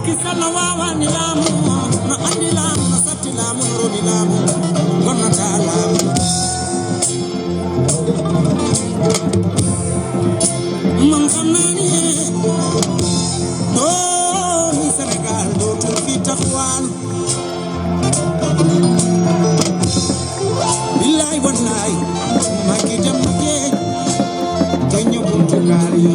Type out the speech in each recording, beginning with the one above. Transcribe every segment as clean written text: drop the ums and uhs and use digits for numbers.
Macky Sall waawani laamu no andi laamu no satti laamu no roni laamu gonnata laamu man xam naa ni doomi Sénégal dootul fi taxawaan billaay wallaay Macky dem na géej te ñëw buntu gaal yi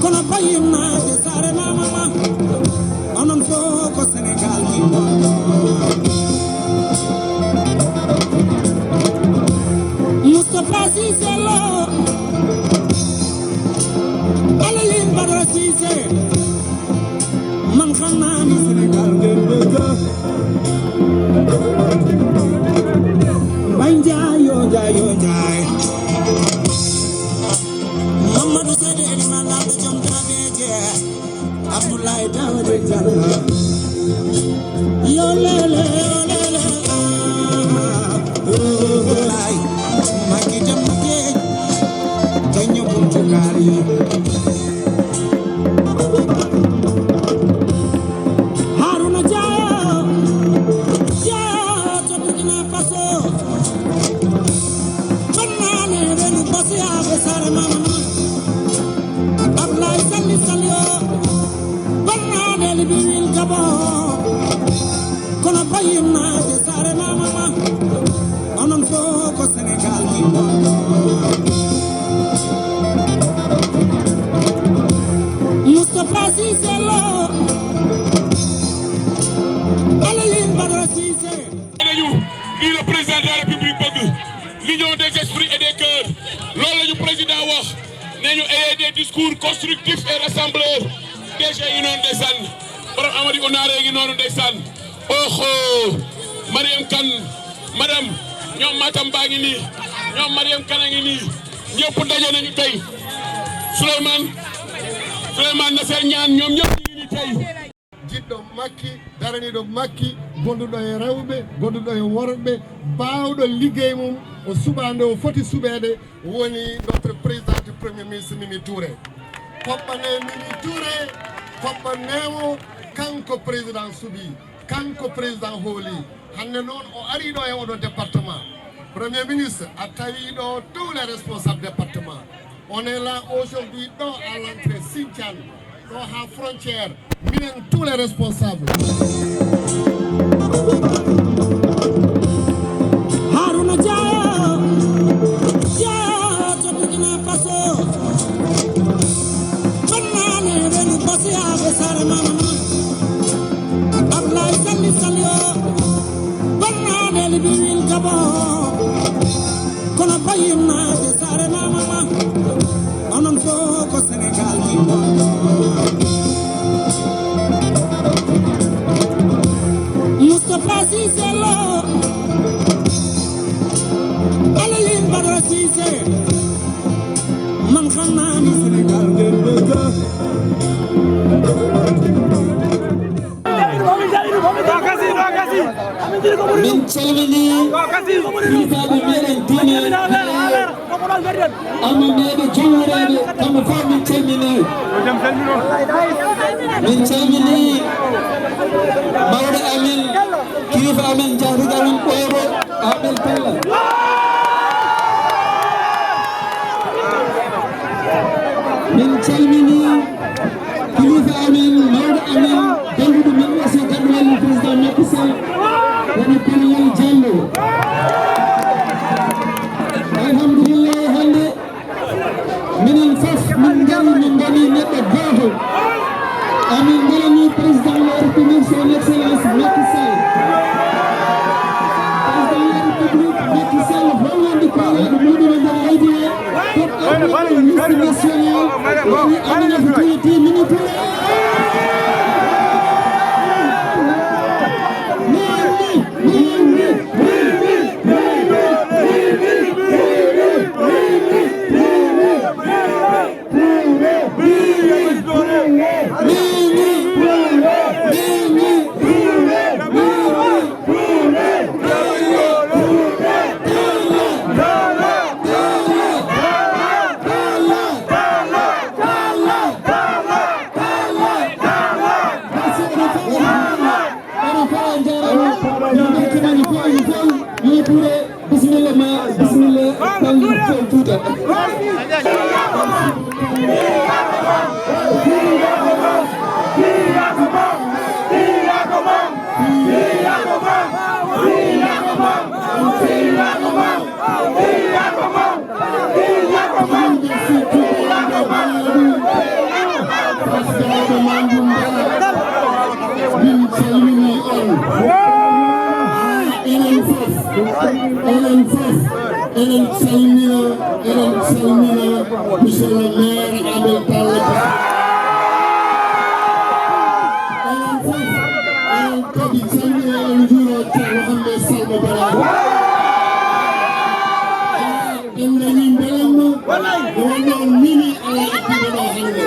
kono bayina de sare mama onon ko Sénégal mi Moustapha Cissé Lo Aline Badara Cissé man xam naa ni Sénégal ngeen bëgg bay njaay yoo njaay Mamadou Sede Eliman la jom trabeje Abdoulaye Daouda Diallo yo lele Abdoulaye Macky dem na géej te ñëw buntu gaal yi Harouna Diallo to Burkina Faso banane benu bosi abe sare mama Salio banane li biwil gabo kono bayina de sare mama onon ko Sénégal mi Moustapha Cissé Lo Aline Badara Cissé lañu li le président de la République bëgg l'union des esprits et des cœurs loolu lañu président wax nañu ayé des discours constructifs et rassembleurs déjà yi noonu ndeysaan borom Amady Onaare gi noonu ndeysaan oho Mariam Kane madame ñoom Matam baa ngi nii ñoom Mariam Kane a ngi nii ñëpp daje nañu tey Souleymane Nasser Niane ñoom ñëpp ñu ngi nii tey jiɗɗo Macky daraniɗo Macky gonduɗo e rewɓe gonduɗo e worɓe bawɗo liggey mum o suɓande o foti suɓede woni notre présidente premier ministre Mimi Touré hoɓɓane Mimi Touré hoɓɓanemo kanko président suuɓi kanko président hooli hande noon o ari ɗo e oɗo département premier ministre a tawi ɗo tous les responsables département on est là aujourd'hui ɗo à l'entrée Sinthiane ɗo ha frontière minen tous les responsables Harouna Diallo to Burkina Faso banane benu bosi abe sare mama Ablaye Salio banane li biwil gabo kono bayina de sare mama onon ko Sénégal mi Moustapha Cissé Lo Aline Badara Cissé man xam naa ni Sénégal ngeen bëgg min calmini kilifaɓe meɗen diine almameɓe jowureɓe kamɓe fof min calmini mawɗo amin kilifa amin jahrude amin ɓeeɗo Ahmed Pella min calmini kilifa amin mawɗo amin dalluɗo min aussi gaɗuwel président Macky Sall woni Daniel Diallo alhamdulillah hande minen fof min gari min goni neɗɗo goto amin galani président de la république son excellence Macky Sall président de la république Macky Sall hollande koreɗo muɗum e nder leydi he pour aɓɓude liste national woni Aminata Touré Mimi Touré Touré bismillah ma bismillah tan tuuta enen salmina monsieur le maire Abel Talla enen kadi salmina en juuro Ceerno Hammet Salma Balago en nani mbelamma wonnon mini ala ittiɗo ɗo hannde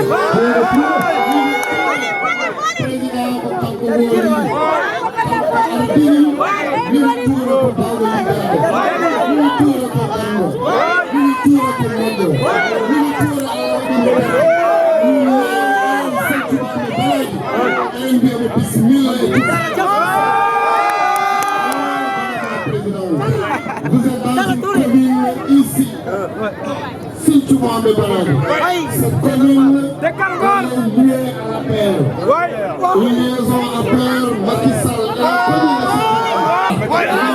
président ko kanko woni kanko ardini min tuuro ko bawɗo Vous êtes dans une commune ici, Sinthiou Mohamed Balago. Cette commune est liée à la paix. Une liaison à paix, Macky Sall et la commune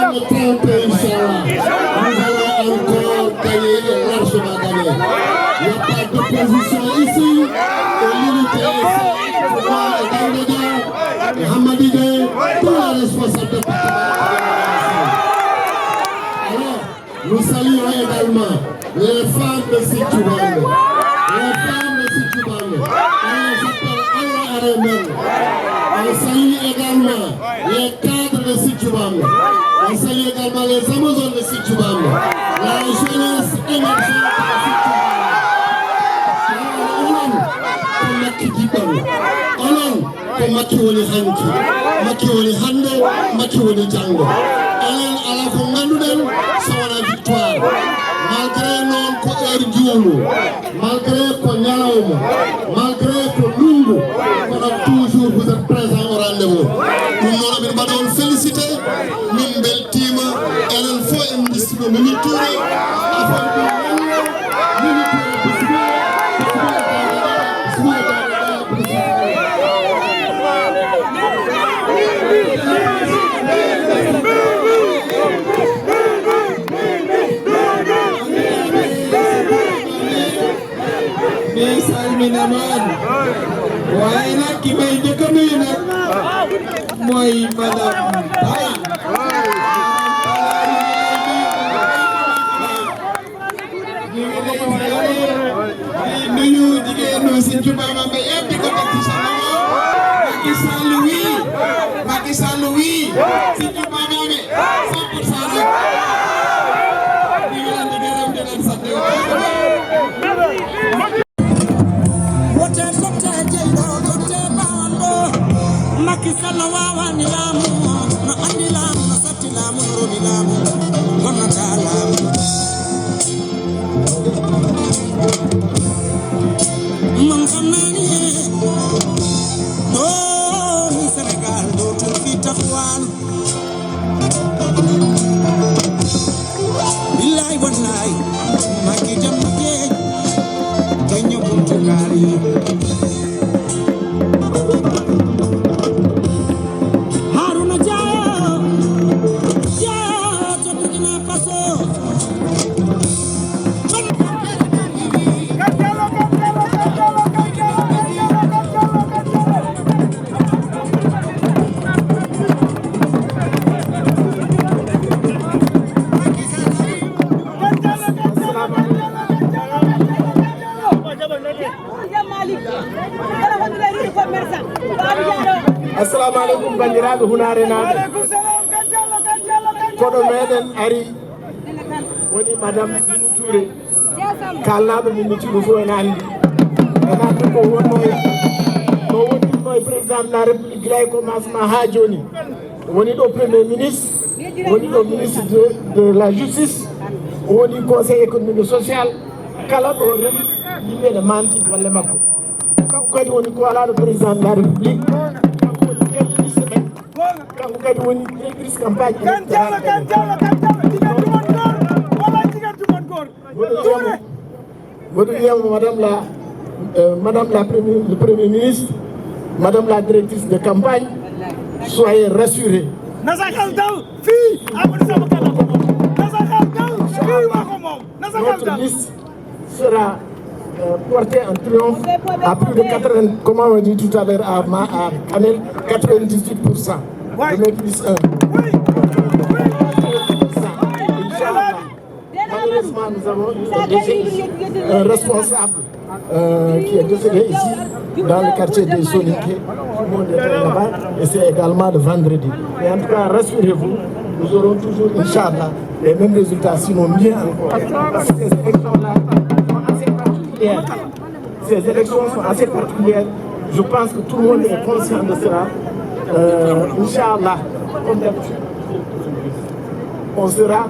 de le 30, Inch'Allah, nous allons encore gagner et largement gagner. Il n'y a pas d'opposition ici, et l'unité est pour moi et Daouda et Hamadi Gueye, tous les responsables de nous saluons également les femmes de Sinthiou Banda. Les femmes de Sinthiou Banda. On salue également les cadres de Sinthiou Banda. On salue également les Amazones de Sinthiou Banda. La jeunesse émergente de Sinthiou Banda. Onon ko Macky woni hanki, Macky woni hande, Macky woni jango. Onon ala ko ganduɗen sowona victoire. Malgré non ko heure juumu, malgré ko ñalawma, malgré ko lungu, kono toujours vous êtes présent au rendez-vous. Ɗum noon amin mbaɗa on félicité, min beltima enen fof en bismo Mimi Touré affaire ɗi Mimi Touré bismillah. Salminaman waaye nag ki may njëkk a nuyu nag mooy madame Talla di nuyu jigéenu Sinthiou Bamba ba yëpp di ko teg ci sa loxo Macky Sall wi Sinthiou Bamba bi 100% rek di leen di gërëm di leen sant Macky Sall wawani lamu no andi lamu no satti lamu no roni lamu wonata lamu man xam naa ni ni Sénégal dootul fi taxawaan billaay wallaay Macky jam na géej te ñëwul ci gaal yi assalamu alaikum bandiraɓe hunare naaɓe koɗo meɗen ari woni madame Mimi Touré kalnaɗo Mimi Touré fof ene andi ko wonno e président de la république gila e commencement ha joni woni ɗo premier ministre woni ɗo ministre de la justice woni conseil économique social kala ɗo rem yimɓe ne manti golle makko kanko kadi woni ko alaɗo président de la république kanko kadi woni directrice campagne électorale Madame le Premier ministre, Madame la directrice de campagne, soyez rassurés. Notre liste sera portée en triomphe à plus de 80, comment on dit tout à l'heure à 98%. Le mec liste 1. Malheureusement, nous avons un responsable qui est décédé ici, dans le quartier des Soninké. Tout le monde est là-bas et c'est également le vendredi. Et en tout cas, rassurez-vous, nous aurons toujours, Inch'Allah, les mêmes résultats, sinon mieux encore. Parce que ces élections-là sont assez particulières. Ces élections sont assez particulières. Je pense que tout le monde est conscient de cela. Inch'Allah, comme d'habitude, on sera,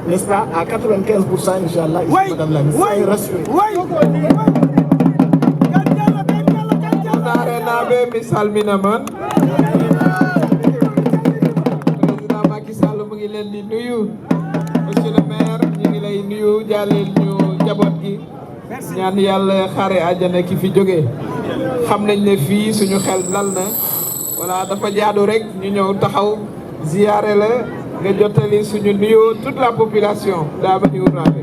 n'est-ce pas, à 95%, Inch'Allah, ici, Madame la ministre. Soyez rassurés. Misal minaman président Macky Sall mu ngi leen di nuyu monsieur le maire ñu ngi lay nuyu jàlleel ñu njaboot gi ñaan yàlla xare àjjana ki fi jógee xam nañ ne fii suñu xel dal na voilà dafa jaadu rek ñu ñëw taxaw ziyaare la nga jottali suñu nuyu toute la population d'Amady Ouarame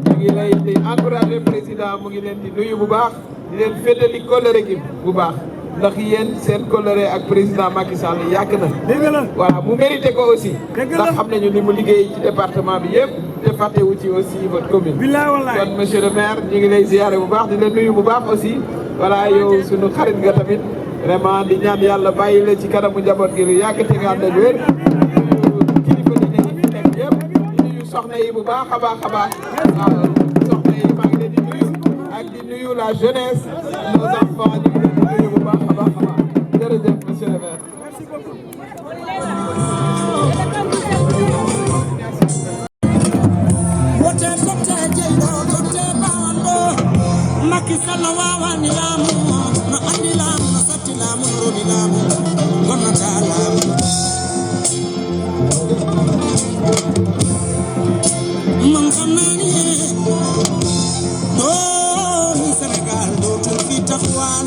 ñu ngi lay di encourager président mu ngi leen di nuyu bu baax di leen féddali kóllëre gi bu baax ndax yéen seen coloré ak président Macky Sall yàgg na. voilà mu mérité ko aussi. ndax xam nañu li mu liggéey ci département bi yëpp te fàttewu ci aussi votre commune. kon monsieur le maire ñu ngi lay ziyaare bu baax di la nuyu bu baax aussi. voilà yow sunu xarit nga tamit vraiment di ñaan yàlla bàyyi la ci kanamu njaboot gi lu yàgg te nga ànd ak wér. kilifa di nekk fi nekk yëpp di nuyu soxna yi bu baax a baax a baax. waaw soxna yi maa ngi leen di nuyu ak di nuyu la jeunesse nos enfants ñu ngi leen di nuyu bu baax a baax a baax jërëjëf monsieur le maire. Macky Sall waawani laamu no andi laamu no satti laamu no roni laamu gonnata laamu man xam naa ni ni Sénégal dootul fi taxawaan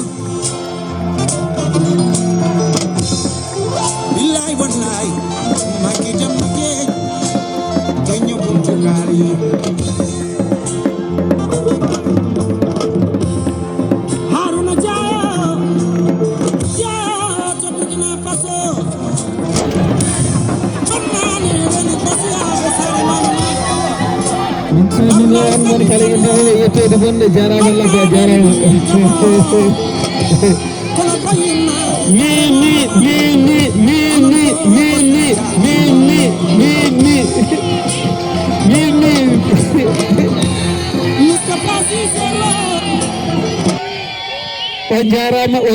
billaay wallaay Macky dem na géej te ñëwul ci gaal yi Mon kala yimɓe yettede bonde jarama labbe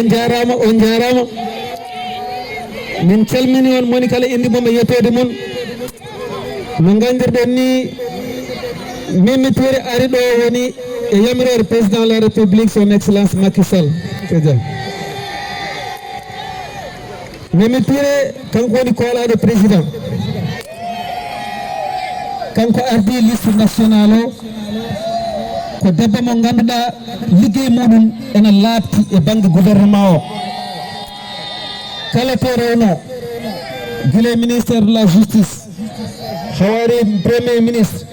jarama on jarama min calmini on moni kala indi momo yettede mon no gandirɗen ni Mimi Touré ari ɗo woni e yamirore président de la république son excellence Macky Sall Mimi Touré kanko woni koolaɗo président kanko ardi liste national o ko debbo mo ganduɗa liggey muɗum ene laabti e banggue gouvernement o kala to rewno guila ministère de la justice hawari premier ministre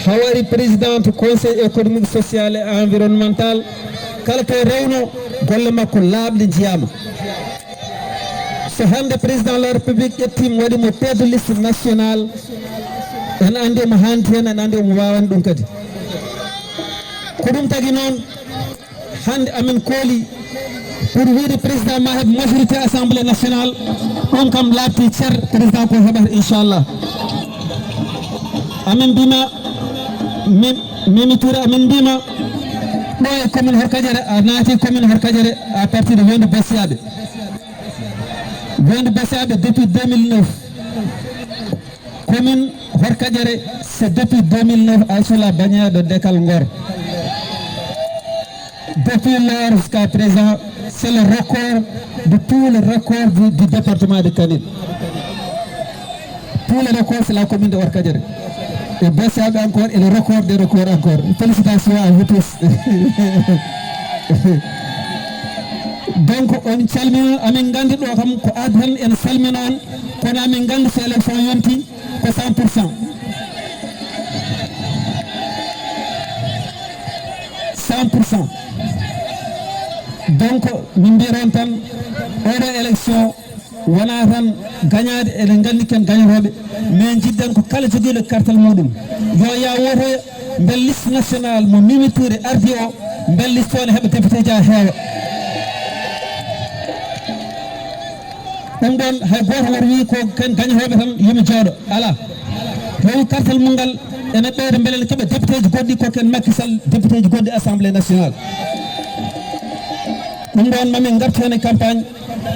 hawari présidente conseil économique social et environnemental kala to rewno golle makko laaɓde jiyama so hande président de la république ƴettima waɗimo tête de liste national en andi mo hanti hen en andi omo wawani ɗum kadi ko ɗum tagui noon hande amin kooli pour wiide président ma heeɓ majorité assemblée nationale on kam laabti ceer président ko heɓata inchallah amin mbima Mimi Touré amin mbima ɗo e commune Harkadiéré a naati commune Harkadiéré à partir de Wendo Bessiaɓe depuis 2009 commune Harkadiéré c'est depuis 2009 sous la bannière de Dekal Ngor depuis lors jusqu'à présent c'est le record de tous les records du département de Kanel tous les records c'est la commune de Harkadiéré et baissable encore et le record des records encore. Félicitations à vous tous. Donc on calmina amin gandi ɗo kam ko aadi tan en salmina on kono amin gandi so élection yonti ko 100%. 100%. Donc min mbiron tan oɗo élection wona tan gagnade eɗen gandi ken gagnatoɓe mais jidden ko kala joguiɗo kartal muɗum yo ya wotoya bel liste national mo Mimi Touré ardi o bel liste o ne heeɓa député ji ha heewa. ɗum ɗon hay goto woto wi ko ken gagnatoɓe tan yomi jooɗo ala tawi kartal mum ngal ene ɓeyda beele ne keeɓa député ji goɗɗi ko ken Macky Sall député ji goɗɗi assemblée nationale. ɗum ɗon mamin gartu hen e campagne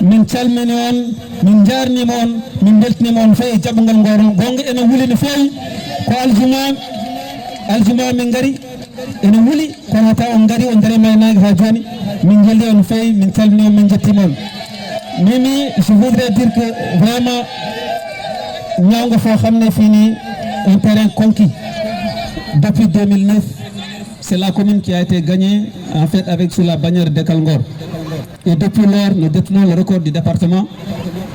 min calmini on min jarnima on min beltinima on fewi jaɓɓugal ngor gonga ene wuuli no fewi ko aljuma min gari ene wuuli kono taw on gari on daari maynagi ha joni min jelli on fewi min calmini on min jettima on. Mimi, je voudrais dire que vraiment ñawga fo xamné fini un terrain conquis depuis 2009. C'est la commune qui a été gagnée en fait avec sous la bannière de Kalngor. Et depuis lors, nous détenons le record du département,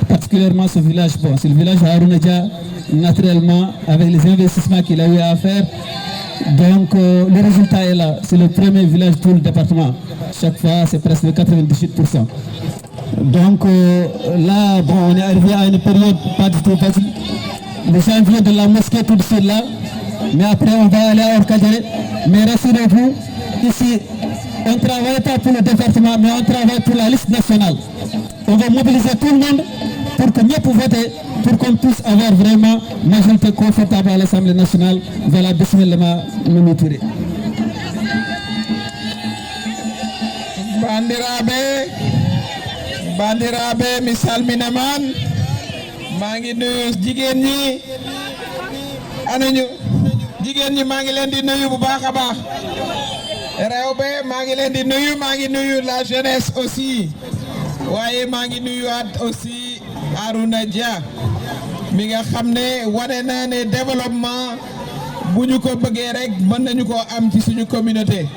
particulièrement ce village. Bon, c'est le village Harouna Dia, naturellement, avec les investissements qu'il a eu à faire. Donc, le résultat est là. C'est le premier village de tout le département. Chaque fois, c'est presque 98%. Donc, là, bon, on est arrivé à une période pas du tout facile. Les gens viennent de la mosquée tout de suite là. Mais après, on va aller à Orkadjere. Mais rassurez-vous, ici, on ne travaille pas pour le département, mais on travaille pour la liste nationale. On va mobiliser tout le monde pour que mieux voter, pour qu'on puisse avoir vraiment une majorité confortable à l'Assemblée nationale. Voilà, bismillah, Mimi Touré. Bandiraɓe mi salminaman maa ngi nuyu jigéen ñi anañu jigéen ñi maa ngi leen di nuyu bu baax a baax rewɓe maa ngi leen di nuyu maa ngi nuyu la jeunesse aussi waaye maa ngi nuyuwaat aussi Harouna Dia mi nga xam ne wane na ne développement bu ñu ko bëggee rek mën nañu ko am ci suñu communauté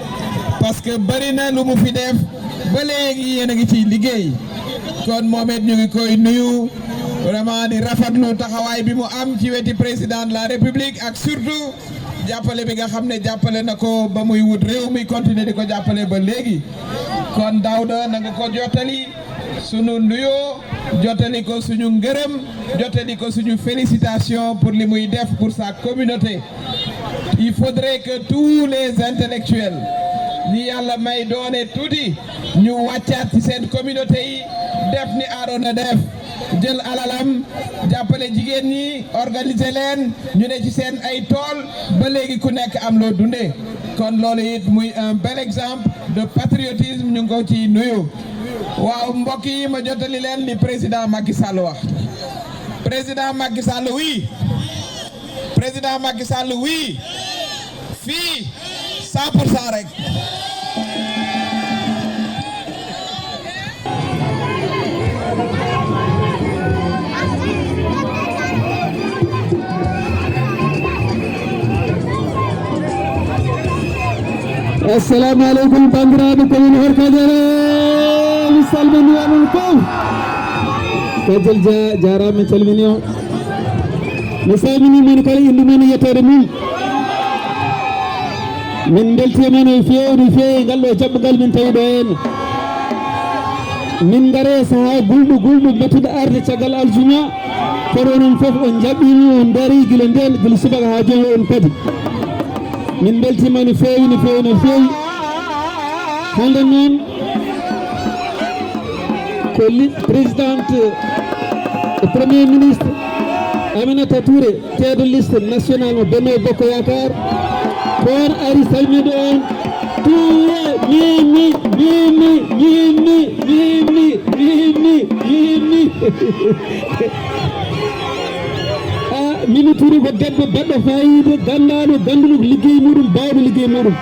parce que bari na lu mu fi def ba léegi yéen a ngi ciy liggéey kon moom it ñu ngi koy nuyu vraiment di rafetlu taxawaay bi mu am ci weti président de la république ak surtout jàppale bi nga xam ne jàppale na ko ba muy wut réew mi continuer di ko jàppale ba léegi kon Daouda na nga ko jottali sunu nuyoo jottali ko suñu ngërëm jottali ko suñu félicitation pour li muy def pour sa communauté. Il faudrait que tous les intellectuels ñi yàlla may doone tuuti ñu wàccaat ci seen communauté yi def ni Harouna def jël alalam jàppale jigéen ñi organiser leen ñu ne ci seen ay tool ba léegi ku nekk am loo dundee kon loolu it muy un bel exemple de patriotisme ñu ngi ko ci nuyu. waaw mbokk yi ma jottali leen li président Macky Sall wax. président Macky Sall oui président Macky Sall oui fii 100% rek. Assalamu alaikum bandiraɓe commune Orkadjere mi salmini onon fof Kadiel jarama mi calmini on mi salmini min kala indu men yettode mum min beltima no fewi ngal ɗo jaɓɓugal min tawi ɗo henna min gaare saaha gulɗo bettuɗo arde caggal aljuma kono onon fof on jaɓɓimi on daari guila nden guila subaka ha joni on kadi min beltima no fewi hande noon ko présidente et premier ministre Aminata Touré tête de liste nationale mo Benno Bokk Yakaar kon ari salmide on Touré Mimi Mimi Touré ko debbo baɗɗo fayida gandaɗo ganduɗo liggey muɗum bawɗo liggey muɗum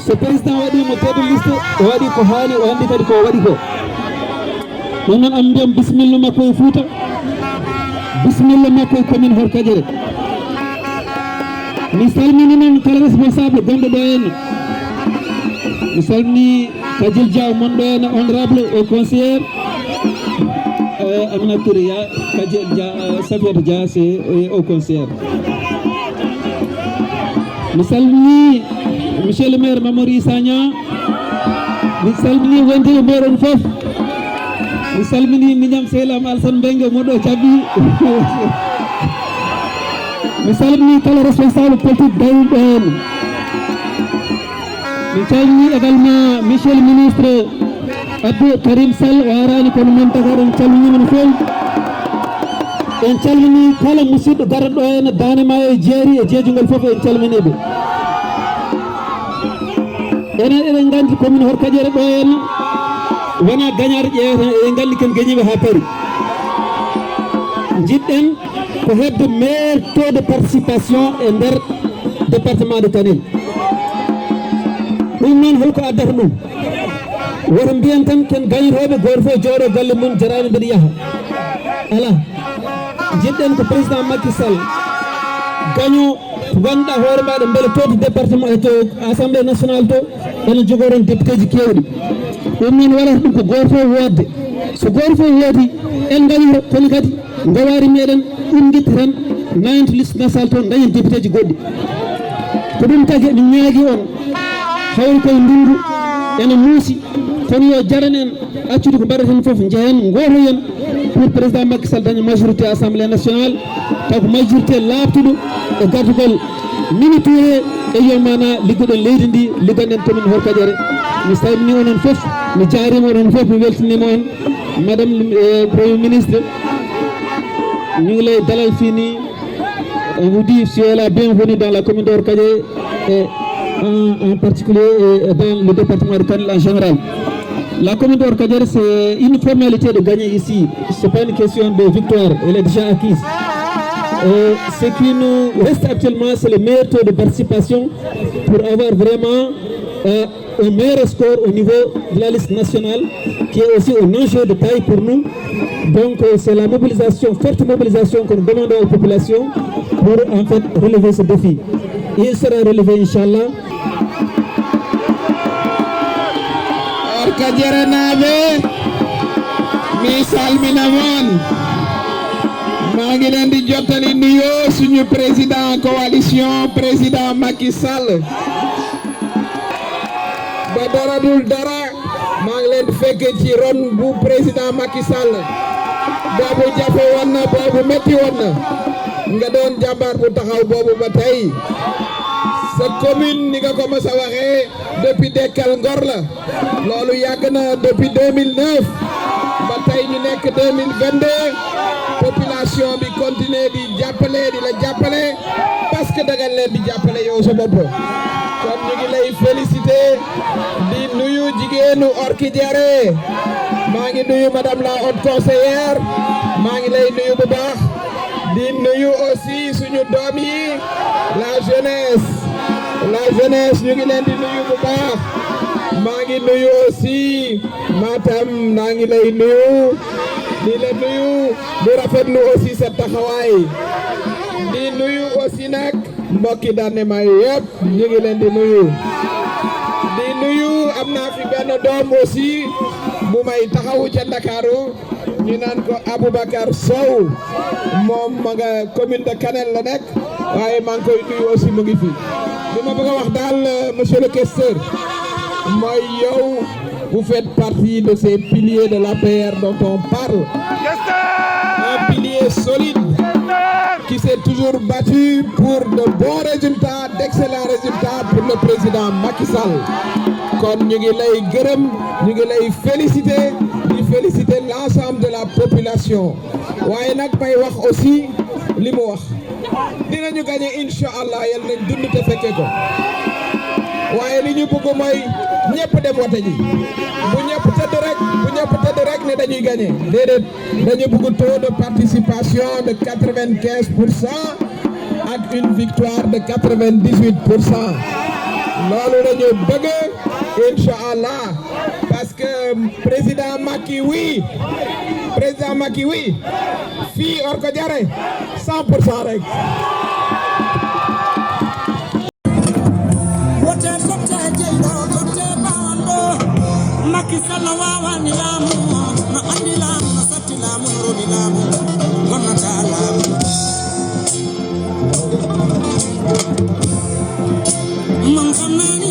so président waɗimo tête de liste o waɗi ko haani o andi kadi ko waɗi ko ɗum noon am mbiyam bisimilla makko e Fouta bisimilla makko e commune Orkadjere mi salmini non kala responsable gonɗo ɗo henna mi salmini Kajil Dia monɗo henna honorable au conseillère Amina Touré ya Kajil Dia Safiatou Dia c'est au conseillère mi salmini monsieur le maire Mamadou Issa Niang mi salmini wondiɓe moɗon fof mi salmini miñam sehlam Alassane Mbengue moɗo cabbi mi salmini kala responsable politique dawɗo hen mi calmini également monsieur le ministre Abdou Karim Sall o arani kono min Dakar en calminima no fewi en calmini kala musidɗo garoɗo hen Dane Maayo e jeeri e jeejugol foof en calminiɓe enen eɗen gandi commune Horkadiéré ɗo henna wona gagnade ƴeewata eɗen gandi ken gañiɓe ha paari jiɗɗen ko hebde meilleur taux de participation e nder département de Kanel ɗum noon holko addata ɗum woto mbiyen tan ken gañotoɓe goto fof jooɗo galle mum jarani mbeɗa yaaha ala jiɗɗen ko président Macky Sall gaño wonɗa hoore maɗa beele to département to assemblée nationale to ene jogoron député ji kewɗi ɗum noon waɗata ɗum ko goto fof wodde so goto fof woodi en gañoto kono kadi gawari meɗen ɗum guitta tan nayinto liste national toon dañen député ji goɗɗi ko ɗum tagi mi ñaagui on hawri koye ndungu ene muusi kono yo jaran en accude ko mbaɗaten foof jeehen gotoyen pour président Macky Sall daña majorité assemblée nationale taw ko majorité labtuɗo e gardugol Mimi Touré e yomana liggoɗon leydi ndi ligganɗen commune Horkadiéré mi salmini onon foof mi jaarima onon foof mi weltanima on madame le premier ministre ñu ngi lay dalal fii nii on vous dit soyez la bienvenue dans la commune de Horkadiéré et en particulier et dans le département de Kanel en général. La commune de Horkadiéré, c'est une formalité de gagner ici. Ce n'est pas une question de victoire, elle est déjà acquise. Ce qui nous reste actuellement, c'est le meilleur taux de participation pour avoir vraiment un meilleur score au niveau de la liste nationale, qui est aussi un enjeu de taille pour nous. Donc c'est la mobilisation, forte mobilisation que nous demandons aux populations pour en fait relever ce défi. Il sera relevé, Inch'Allah. Horkadiéré naaɓe mi salminamon maa ngi leen di jottali nuyoo suñu président coalition président Macky Sall ba dara dul dara maa ngi leen di fekke ci ron bu président Macky Sall boobu jafe woon na boobu metti woon na nga doon jàmbaar bu taxaw boobu ba tey sa commune ni nga ko mos a waxee depuis Dekkal Ngor la loolu yàgg na depuis 2009 ba tey ñu nekk 2022 population bi continuer di jàppale di la jàppale parce que dagal leen di jàppale yow sa bopp kon ñu ngi lay féliciter di nuyu jigéenu Horkadiéré maa ngi nuyu madame la haute conseillère maa ngi lay nuyu bu baax di nuyu aussi suñu doom yi la jeunesse ñu ngi leen di nuyu bu baax maa ngi nuyu aussi Matam maa ngi lay nuyu di la nuyu di rafetlu aussi sa taxawaay di nuyu aussi nag mbokki Dane Maayo yëpp ñu ngi leen di nuyu am naa fi benn doom aussi bu may taxawu ca Ndakaaru ñu naan ko Aboubacar Sow moom ma nga commune de Kanel la nekk waaye maa ngi koy nuyu aussi mu ngi fi li ma bëgg a wax daal monsieur le questeur mooy yow vous faites partie de ces piliers de l'APR dont on parle un pilier solide qui s'est toujours battu pour de bons résultats, d'excellents résultats pour le président Macky Sall kon ñu ngi lay gërëm ñu ngi lay féliciter di féliciter l'ensemble de la population waaye nag may wax aussi li mu wax dinañu gagner inch'Allah yal nañ dund te fekke ko waaye li ñu bëgg mooy ñëpp dem wote ji bu ñëpp tëdd rek ne dañuy gagner déedéet dañu bëgg taux de participation de 95% ak une victoire de 98%. loolu lañu bëgg inch'Allah parce que président Macky oui fii Horkadiéré 100% rek jeyɗo totte bawando Macky Sall wawani laamu no andi laamu no satti laamu no roni laamu wonnata laamu man kam nani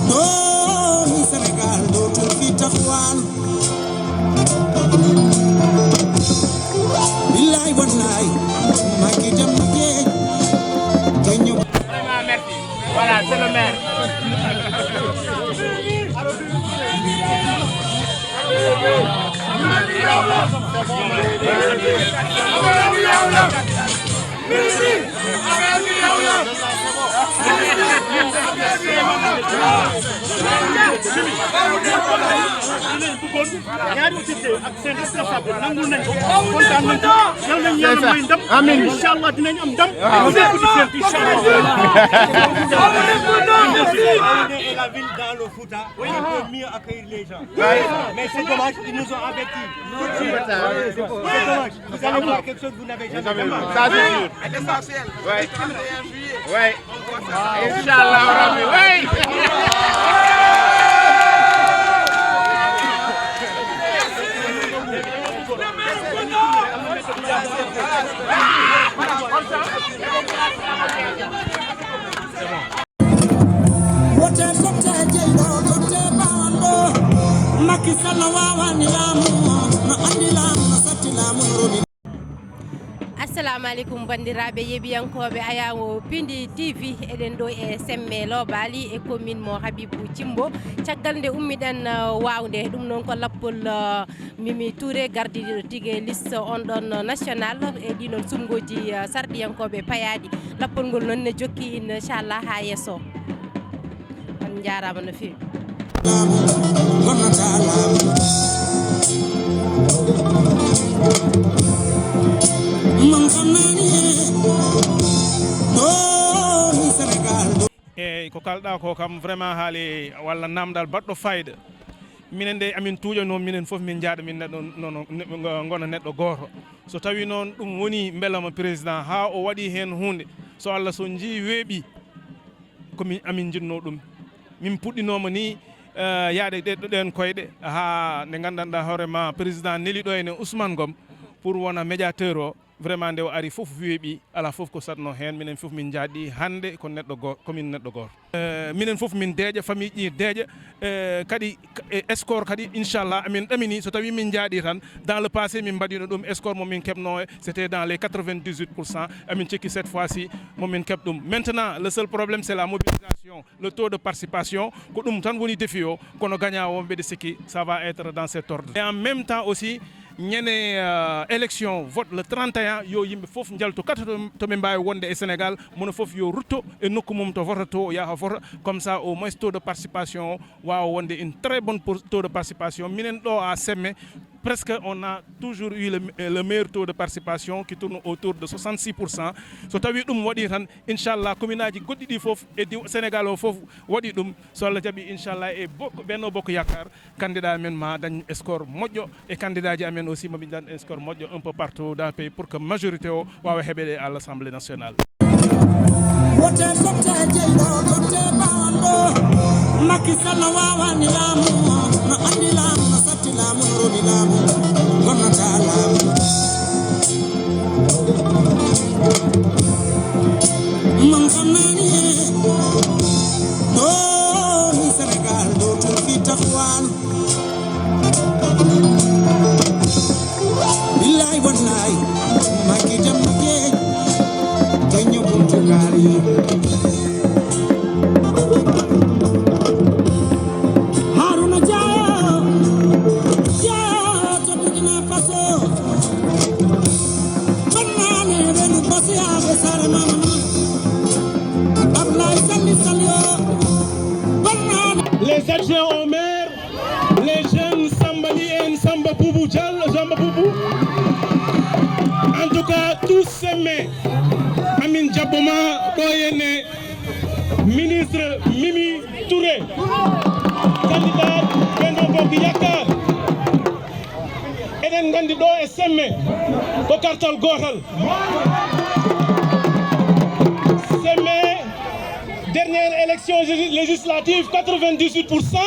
ɗo ni Sénégal ɗo tun fi tafwan billahi wallahi Macky jam no jeej keño Vraiment merci. Voilà, c'est le maire. ñaari autorité ak seen responsable nangul nañ ko kontaan nañ ko yal nañ yàlla may ndam amiin inchallah dinañ am ndam vous êtes di seen inchallah et la ville dans le Fouta on peut mieux accueillir les gens mais c'est dommage ils nous ont avertis c'est dommage vous allez voir quelque chose que vous n'avez jamais vu Ça c'est sûr. L'essentiel Ouais. le 31 juillet Ouais. on voit ça Inch'Allah Rabbi. Ouais. wote totte jeyɗo totte bawando Macky Sall wawani laamu no andi laamu no satti laamu no roni assalamu aleykum bandiraɓe yeɓiyankoɓe ayawo Pindi TV eɗen ɗo e semme Lobali e commune mo Habibou Thimbo caggal nde ummiɗen wawde ɗum noon ko lappol Mimi Touré gardiɗo tigui liste on ɗon national e ɗinon sumgoji sarɗiyankoɓe payaɗi lappol ngol noon ne jokki inchallah ha yesso on jarama no fewi wonnata laamu man kam nani ɗo ni Sénégal eyyi ko kalɗa ko kam vraiment haali walla namdal baɗɗo fayida minen nde amin tuuƴano minen foof min jaaɗa min neɗɗo nono gona neɗɗo goto so tawi noon ɗum woni beelama président ha o waɗi hen hunde so Allah so jii weeɓi komin amin jinno ɗum min puɗɗinoma ni yaade ɗen koyɗe ha nde gandanɗa hoorema président neliɗo ene Ousmane Ngom pour wona médiateur o vraiment nde o ari fof weeɓi ala fof ko satno hen minen fof min jaaɗi hande ko neɗɗo goto komin neɗɗo goto minen fof min deeƴa famille ɗi deeƴa kadi escore kadi inchallah amin ɗamini so tawi min jaaɗi tan dans le passé min mbaɗino ɗum escore momin keɓno c'était dans les 98% amin cekki cette fois-ci momin keɓ ɗum maintenant le seul problème c'est la mobilisation le taux de participation ko ɗum tan woni défi o kono gagnant mbeɗa sikki ça va être dans cet ordre et en même temps aussi ñande élection vote le 31 yo yimɓe fof jalto kata to ɓe mbawi wonde e Sénégal mono fof yo rutto e nokku mum to vota to yaha vota comme ça au moins taux de participation wawa wonde une très bonne taux de participation minen ɗo à Semme presque on a toujours eu le meilleur taux de participation qui tourne autour de 66%. So tawi ɗum waɗi tan inchallah commune aji goɗɗi ɗi fof e Sénégal o fof waɗi ɗum so Allah jaaɓi inchallah e Benno Bokk Yakaar candidat men ma dañ score moƴƴo e candidat ji amen aussi maɓe dañ score moƴƴo un peu partout dans le pays pour que majorité o wawa heɓede à l'Assemblée nationale. wote totte jeyɗo totte bawando Macky Sall wawani laamu no andi laamu no satti laamu no roni laamu wonnata laamu man kam nani ɗo ni Sénégal ɗo tun fi tafwan billahi wallahi Macky jam no jeej keño buntukari Haruna Jayo to Burkina Faso bannane renu basi abe sare mama Ablaye Salli Salio bannane Les adjoints au maire, les jeunes Sambali et Samba Boubou Diallo, Samba Boubou. En tout cas, tous ces mains, Amin Diabouma, Doyene, ministre Mimi Touré, candidat Benno Bokk Yakaar, eden gandi ɗo e Semme ko kartal gotal. Semme dernière élection législatives 98%.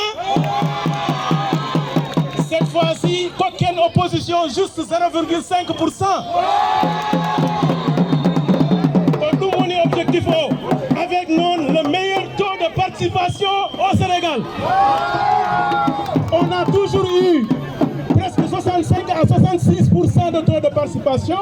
Cette fois-ci, aucune opposition, juste 0,5%. Nous, on est objectif avec nous le meilleur taux de participation au Sénégal. On a toujours eu presque 65 à 66% de taux de participation.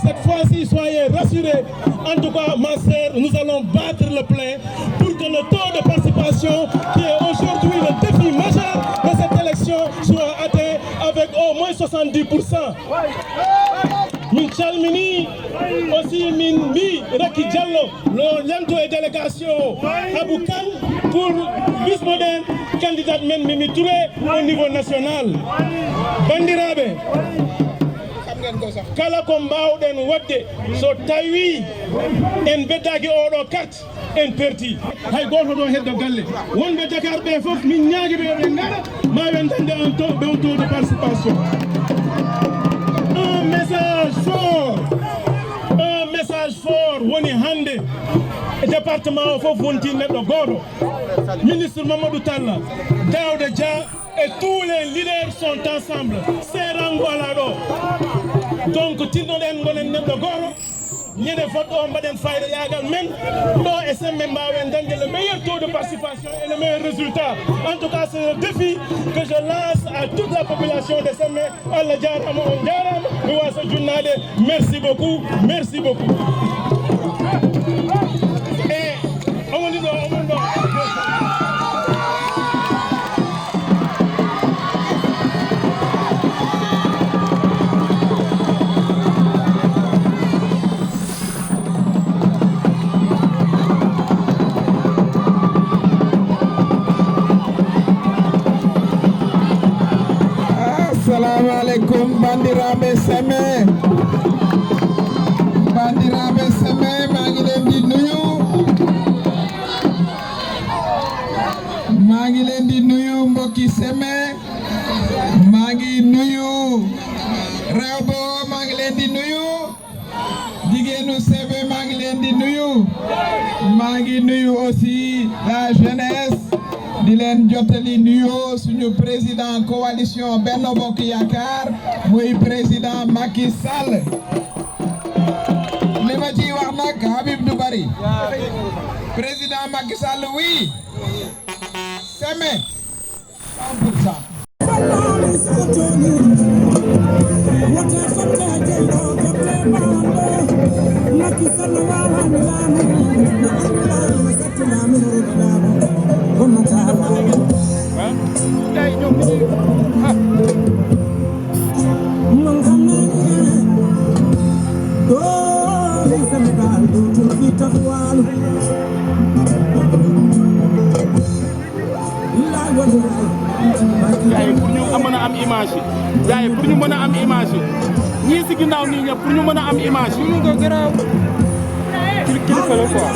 Cette fois-ci, soyez rassurés. En tout cas, ma sœur, nous allons battre le plein pour que le taux de participation, qui est aujourd'hui le défi majeur de cette élection, soit atteint avec au moins 70%. Min calmini aussi min mi Racky Diallo lo lanto e délégation Abou Kane pour vice-modèle candidate men Mimi Touré au niveau national. Bandiraɓe kala ko mbawɗen wadde so tawi en beddaki oɗo carte en perti hay goto ɗo heddo galle wonɓe Dakar ɓe foof min ñaagui ɓe ɓe ngara ma ɓe dañde un taux de participation. Un message fort woni hande département fof wonti neɗɗo goto ministre Mamadou Talla, Daouda Dia et tous les leaders sont ensemble serango ala ɗo donc tinnoɗen gonen neɗɗo goto ñande fotɗo mbaɗen fayda yagal men ɗo e sembe mbawen dañde le meilleur taux de participation et le meilleur résultat. En tout cas, c'est le défi que je lance à toute la population de Semme. Allah jarama on jarama mi wasa junnade. Merci beaucoup, merci beaucoup. Et on dit Assalamu alaikum bandiraɓe Semme. Bandiraɓe Semme, maa ngi leen di nuyu. Maa ngi leen di nuyu mbokki Semme. Maa ngi nuyu Rewbo, maa ngi leen di nuyu. Jigéenu Semme, maa ngi leen di nuyu. Maa ngi nuyu aussi la jeunesse. di leen jottali nuyoo suñu président coalition Benno Bokk Yaakaar muy président Macky Sall. li ma ciy wax nag Habib du bari. président Macky Sall oui. Semme yaay pour ñu mën a am image yi ñii si ginnaaw nii ñëpp pour ñu mën a am image yi ñu ko gëraaw kilifa la quoi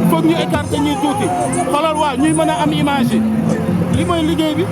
foog ñu écarter ñuy tuuti xoolal waaw ñuy mën a am image yi li mooy liggéey bi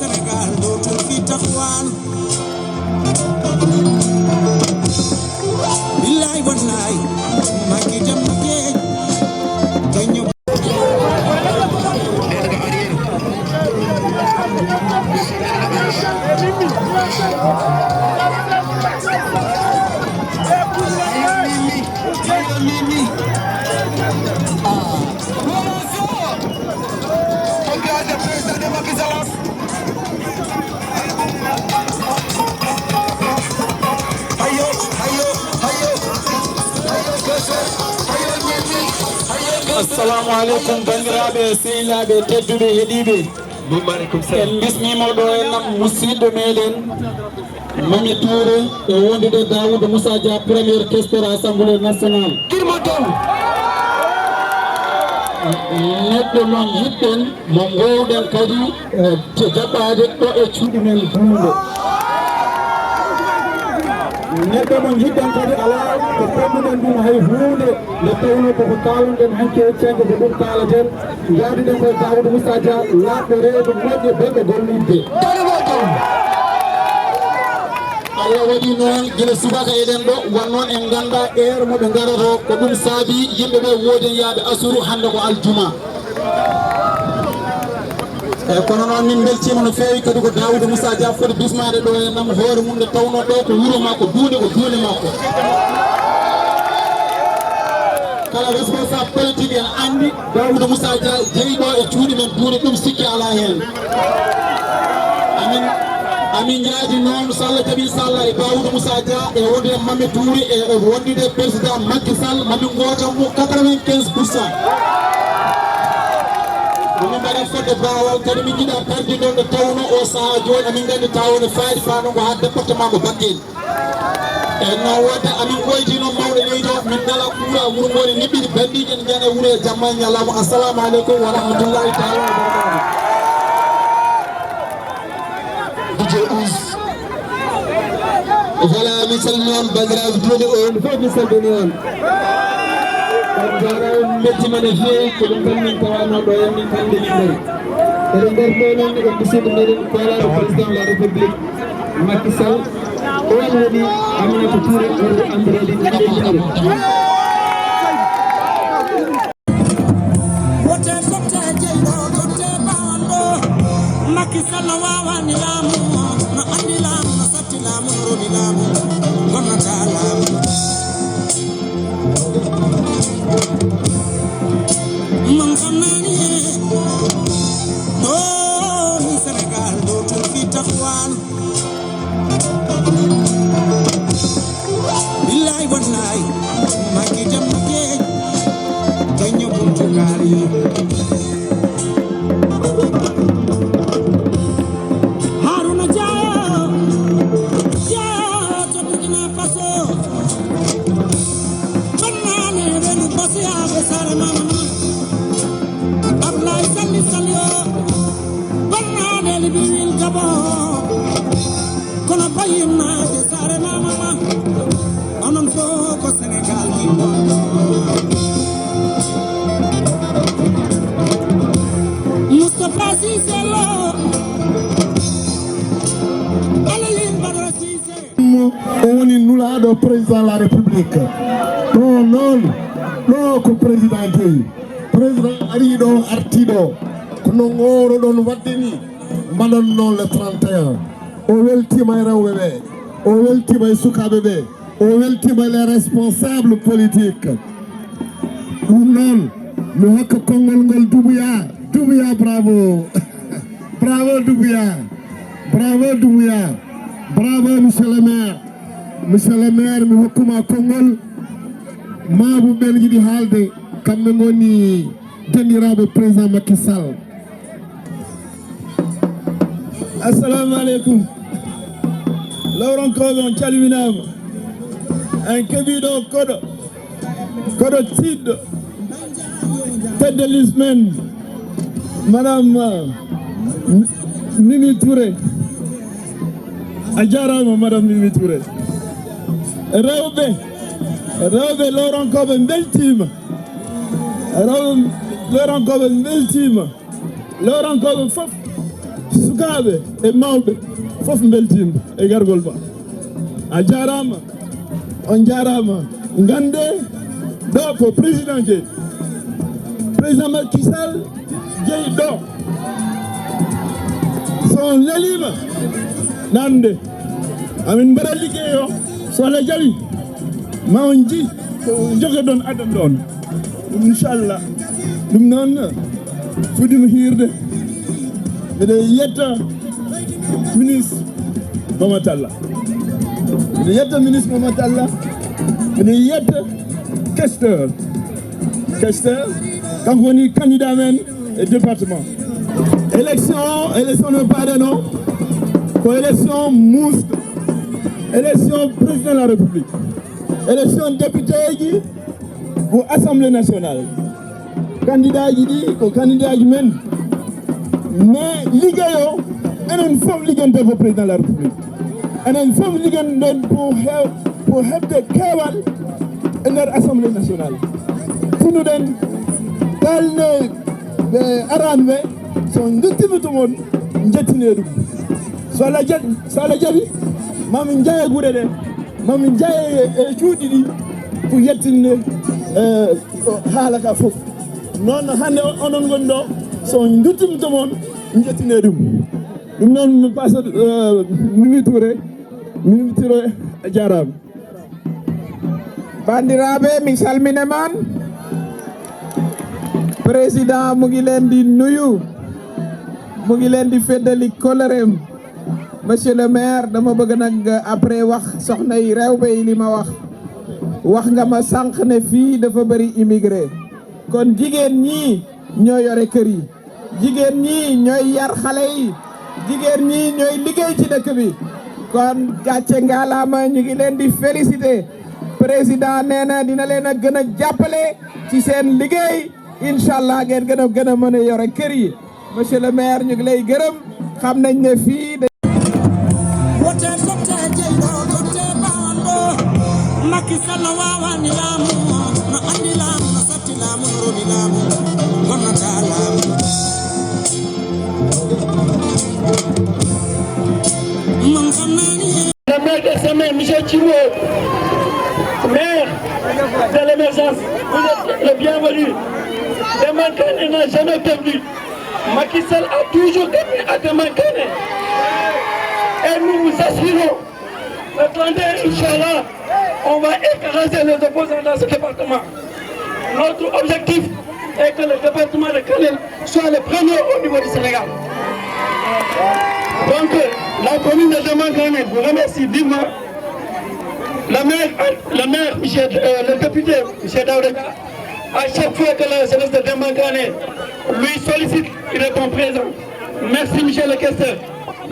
Sénégal dootul fi taxawaan Assalamu alaikum bandiraɓe sehilaɓe tedduɓe heeɗiɓe en bismima ɗo e nam musidɗo meɗen Mami Touré e wondude Daoud Moussa Dia premier questeur assemblée nationale kirma taw neɗɗo noon yiɗɗen mo gowɗen kadi jaɓɓade ɗo e cuuɗi men hunde neɗɗo mo jiɗɗen kadi ala ko pommuɗen ɗum hay hunde nde tawno koko kalonɗen hanke weccede ko ɗum kalaten jaaduɗen koye Daoud Moussa Dia laaɓɓe reedo moƴƴe belɗe gollidde Allah waɗi noon gila subaka eɗen ɗo won noon en ganda heure moɓe garoto ko ɗum saabi yimɓeɓe woodi yaade asuru hande ko aljuma eyyi kono noon min beltima no fewi kadi ko Daoud Moussa Dia foti bismade ɗo e nam hoore mum nde tawno ɗo ko wuuro makko duuɗe ko duuɗe makko kala responsable politique en andi Daoud Moussa Dia jeeyi ɗo e cuuɗi men duuɗe ɗum sikki ala hen amin jaadi noon so Allah jaaɓi inchallah e Daoud Moussa Dia e wonde Mami Touré e wondude président Macky Sall mami gotan mo 95%. Min mbaɗi fodde bawal kadi min jiiɗa tardi ɗon nde tawno o saaha joni amin gandi tawno faadi fano ngo ha département mo Bakel eyyi no wonde amin ɓoytino mawɗo leydi o min ngala kuura wuuro ngoni niɓɓiɗi bandiji en jana wuuro e jamma e ñalawma assalamu aleykum wa rahmatullahi taala wa barakatuh DJ Ous voilà mi salmini on bandiraɓe joni on fof mi salmini on on jarama bettima no fewi ko ɗum tan min tawano ɗo en min hande min gari eɗen garɗo noon e musidɗo meɗen kolaɗo président de la république Macky Sall on woni Aminata Touré ɓurɗo andirede ɗeɗɗere wote fotte jeyɗo totte bawanɗo Macky Sall wawani laamu no andi laamu no satti laamu no roni laamu gonnata laamu man kannani ɗo ni Sénégal ɗo tun fi taxwan billahi wallahi Macky jamma jeeñ keño buntukari Haruna Dia to Burkina Faso bannane renu basiyaɓe sare mamana Ablaye Salli Salio bannane libiwil Gabon kono bayimnaɓe sare mamama onon fo ko Sénégal ɗiɗo Moustapha Cissé Lo o woni nulaɗo président de la république ɗo noon ɗo ko président tewi président ari ɗo artiɗo kono gowro ɗon wadde ni mbaɗon noon le 31 o weltima e rewɓe ɓe o weltima e sukaɓe ɓe o weltima les responsables politiques ɗum noon mi hokka konngol ngol Doumbouya bravo bravo Doumbouya bravo Doumbouya bravo monsieur le maire mi hokkuma konngol maabu ɓen jiɗi haalde kamɓe goni denɗiraɓe président Macky Sall. Assalamu alaikum. Lawrankoɓe on calminama en keeɓiɗo koɗo tiɗɗo tête de liste men madame Mimi Touré a jarama madame Mimi Touré rewɓe lawrankoɓe beltima lawrankoɓe fof sukaɓe e mawɓe fof beltima e gargol ba a jarama on jarama gande ɗo ko président jeeyi président Macky Sall jeeyi ɗo so on lelima nande amin mbaɗa liggeyo so Allah jaɓi ma on ji jogue ɗon aɗan ɗon ɗum inchallah ɗum noon fuɗɗima hirde mbiɗa yetta ministre Mamadou Talla mbiɗa yetta ministre Mamadou Talla mbiɗa yetta questeur kanko woni candidat men e département élection no mbaɗeno ko élection musɗo élection président de la république élection député ji ko assemblée nationale candidat ji ɗi ko candidat ji men mais liggeyo enen fof liggante ko président de la république enen fof ligganɗen pour heɓde keewal e nder assemblée nationale tinuɗen kalne ɓe aranɓe so duttimi to mon jettine ɗum so Allah jaɓi mamin jaye guure ɗe mamin jaye e cuuɗi ɗi pour yettinde haala ka fof noon hannde onon goni ɗo so duttimi to mon jettine ɗum noon mi pasa Mimi Touré a jarama bandiraɓe mi salminema président mu ngi leen di nuyu mu ngi leen di feddali kolerem monsieur le maire dama bëgg nag après wax soxna yi Rewɓe yi li ma wax nga ma sànq ne fii dafa bëri immigré kon jigéen ñi ñoo yore kër yi jigéen ñi ñooy yar xale yi jigéen ñi ñooy liggéey ci dëkk bi kon gàcce ngalaama ñu ngi leen di féliciter président nee na dina leen a gën a jàppale ci seen liggéey inshallah ngeen gën a mën a yore kër yi monsieur le maire ñu ngi lay gërëm xam nañ ne fii Macky Sall wawani laamu no andi laamu no satti laamu no roni laamu wonnata laamu man xamnani le maire de Semé Michel Thimbo maire de l'émergence vous êtes le bienvenu Demankane n'a jamais perdu Macky Sall a toujours gagné à Demankane et nous vous assurons le 31 Inch'Allah on va écraser les opposants dans ce département. Notre objectif est que le département de Kanel soit le premier au niveau du Sénégal. Donc, la commune de Demankane vous remercie vivement. Le maire, le député, M. Daoudeka, à chaque fois que la jeunesse de Demankane lui sollicite, il répond présent. Merci, M. le questeur.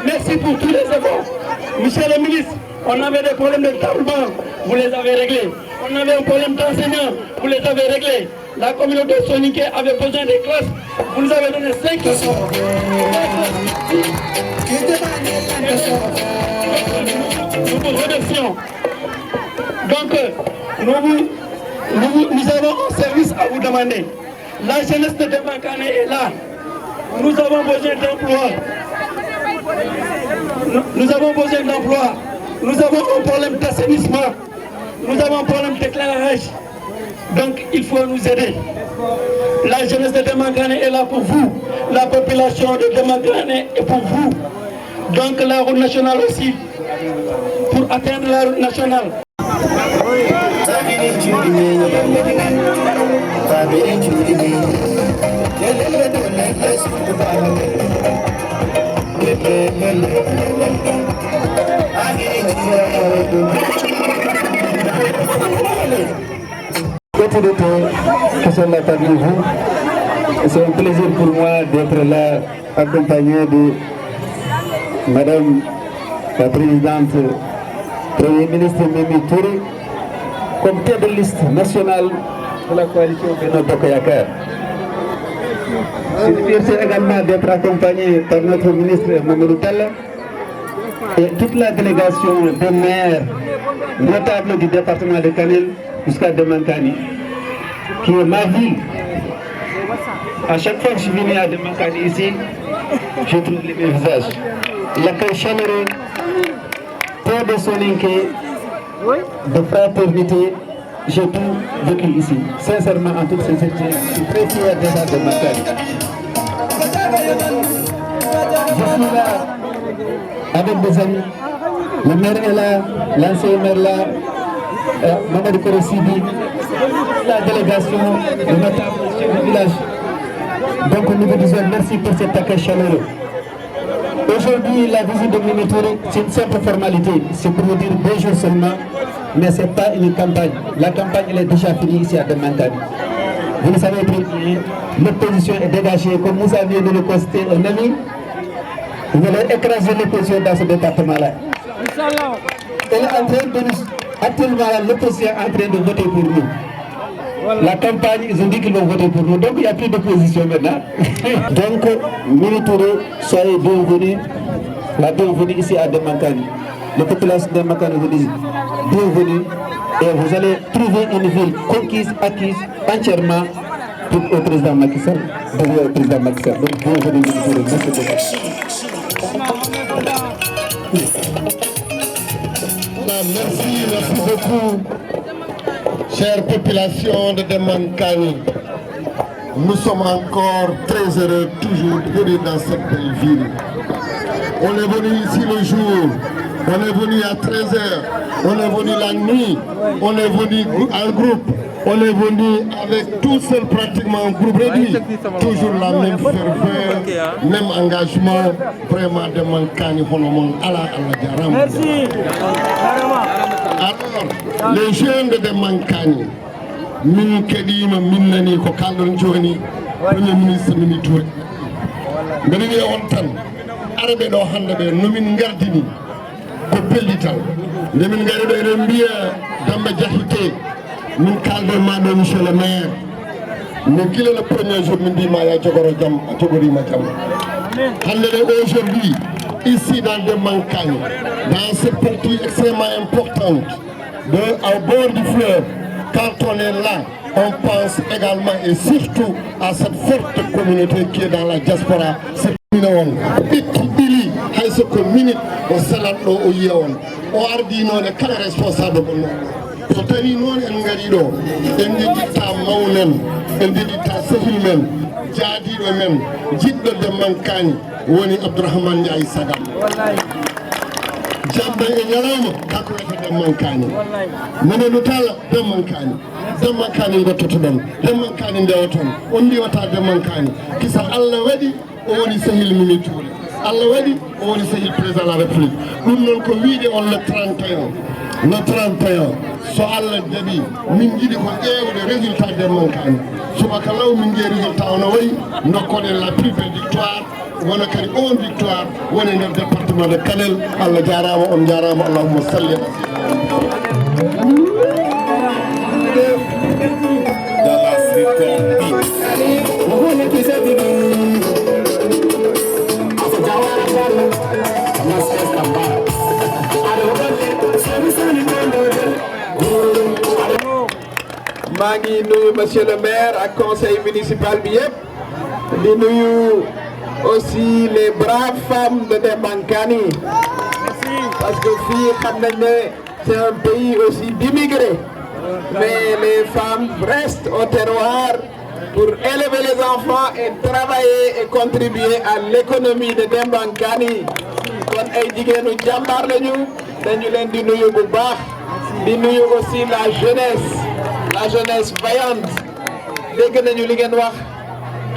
Merci pour tous les efforts. Monsieur le ministre, on avait des problèmes de tablement, vous les avez réglés. On avait un problème d'enseignants, vous les avez réglés. La communauté sonique avait besoin des classes, vous nous avez donné 5 classes. Nous vous remercions. Donc, nous avons un service à vous demander. La jeunesse de Demankane est là. Nous avons besoin d'emploi. Nous avons besoin d'emploi. Nous avons un problème d'assainissement. Nous avons un problème d'éclairage. Donc il faut nous aider. La jeunesse de Demankane est là pour vous. La population de Demankane est pour vous. Donc la route nationale aussi. Pour atteindre la route nationale. Beaucoup de temps que sont là parmi vous. C'est un plaisir pour moi d'être là accompagné de Madame la Présidente, Premier ministre Mimi Touré, comme tête de liste nationale de la coalition Benno Bokk Yakaar. C'est une fierté également d'être accompagné par notre ministre Mamadou Talla et toute la délégation des maires notables du département de Kanel jusqu'à Demankane, qui est ma ville. À chaque fois que je suis venu à Demankane ici, je trouve les mêmes visages. L'accueil chaleureux, plein de soninké, de fraternité, j'ai tout vécu ici. Sincèrement, en toute sincérité, je suis très fier d'être à Demankane. Je suis là avec des amis, Le maire est là, l'ancien maire là, Mamadou Korosidi, la délégation, le notable chef du village. Donc nous vous disons merci pour cet accueil chaleureux. Aujourd'hui, la visite de Mimi Touré, c'est une simple formalité. C'est pour vous dire bonjour seulement, mais ce n'est pas une campagne. La campagne elle est déjà finie ici à Demankani. Vous le savez très bien, l'opposition est dégagée. Comme vous aviez de le constater un ami, vous allez écraser l'opposition dans ce département-là. Elle est en train de nous... Actuellement, l'opposition est en train de voter pour nous. La campagne, ils ont dit qu'ils vont voter pour nous, donc il n'y a plus d'opposition maintenant. Donc, Mimi Touré, soyez bienvenus, la bienvenue ici à Demankani. La population de Demankani vous dit bienvenue et vous allez trouver une ville conquise, acquise entièrement au président Macky Sall. Au président Macky Sall. Donc, bienvenue Mimi Touré. Merci beaucoup. Chère population de Demankani, nous sommes encore très heureux toujours de venir dans cette belle ville. On est venu ici le jour, on est venu à 13h, on est venu la nuit, on est venu en groupe, on est venu avec tout seul pratiquement en groupe réduit. Toujours la même ferveur, même engagement, vraiment Demankani, Merci. Alors, les jeunes de Demankani, min kedima min nani ko kaldon joni premier ministre Mimi Touré ngani wi on tan arabe do hande be no min gardini ko pellital nde min ngari do en biya Damba Diakité min kaldon ma do monsieur le maire no kila le premier jour min di ma ya jogoro jam jogori ma jam hande de aujourd'hui ici dans Demankani dans cette partie extrêmement importante au bord du fleuve. Quand on est là, on pense également et surtout à cette forte communauté qui est dans la diaspora. C'est minimum. Bili, hayso ko minute o salat do o yewon. O ardi non e kala responsable ko non. So tawi non en ngari do, en jidita mawnen, en jidita sehil men, jaadido men, jiddo Demankani woni Abdourahmane Ndiaye Sagam. Jambe e ñalawma kanko wiyete Demankani minen no tala Demankani gottoto ɗon Demankani ndewa toon on ndiwata Demankani kisa Allah waɗi o woni sehil Mimi Touré Allah waɗi o woni sehil président de la république ɗum noon ko wiide on le 31 so Allah jaɓi min jiiɗi ko ƴeewde résultat Demankani subaka law min ƴeewi résultat ono wayi dokkoɗen la plus belle victoire wona kadi on victoire woni nder département de Kanel. Allah jarama on jarama allahumma salli maa ngi nuyu monsieur le maire ak conseil municipal bi yëpp di nuyu aussi les braves femmes de Demankani parce que fii xam nañ ne c'est un pays aussi d'immigrés mais les femmes restent au terroir pour élever les enfants et travailler et contribuer à l'économie de Demankani kon ay jigéenu jàmbaar lañu dañu leen di nuyu bu baax di nuyu aussi la jeunesse vaillante dégg nañu li ngeen wax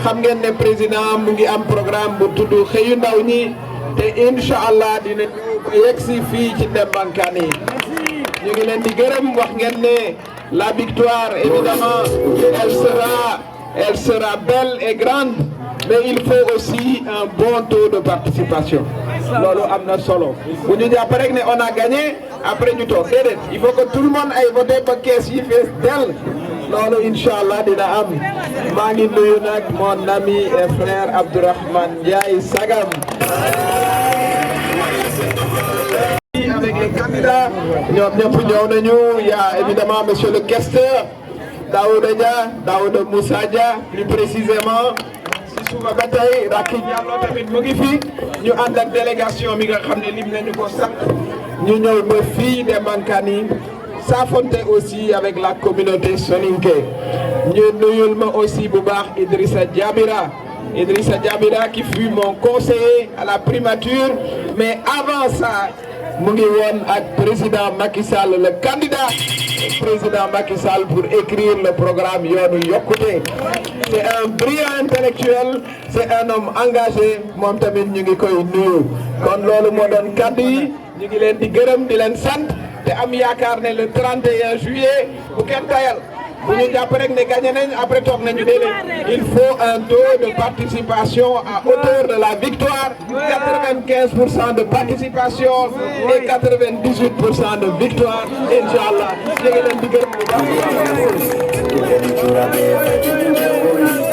xam ngeen ne président mu ngi am programme bu tudd xëyu ndaw ñi te inshallah dinañu yegsi fii ci Demankani ñu ngi leen di gërëm wax ngeen ne la victoire évidemment elle sera belle et grande mais il faut aussi un bon taux de participation loolu am na solo bu ñu jàpp rek ne on a gagné après ñu toog déedéet il faut que tout le monde ay voté ba kees yi fees del loolu inchallah dina am maa ngi nuyu nag mon ami et frère Abdourahmane Ndiaye Sagam avec les candidats ñoom ñëpp ñëw nañu il y a évidemment monsieur le questeur Daouda Dia Daouda Moussa Dia plus précisément si suba ba tey Racky Diallo tamit mu ngi fi ñu ànd ak délégation mi nga xam ne lim nañu ko sax ñu ñëw ba fii Demankani s'affronter aussi avec la communauté soninké ñu nuyul ma aussi bu baax Idrissa Diabira qui fut mon conseiller à la primature mais avant ça mu ngi woon ak président Macky Sall le candidat président Macky Sall pour écrire le programme yoonu yokkute. C'est un brillant intellectuel, c'est un homme engagé moom tamit ñu ngi koy nuyu kon loolu moo doon kaddu yi ñu ngi leen di gërëm di leen sant te am yaakaar ne le 31 juillet bu kenn tayal bu ñu jàpp rek ne gagné nañ après toog nañu déedéet il faut un taux de participation à hauteur de la victoire 95% de participation et 98% de victoire inchallah ñu ngi leen di gërëm bu baax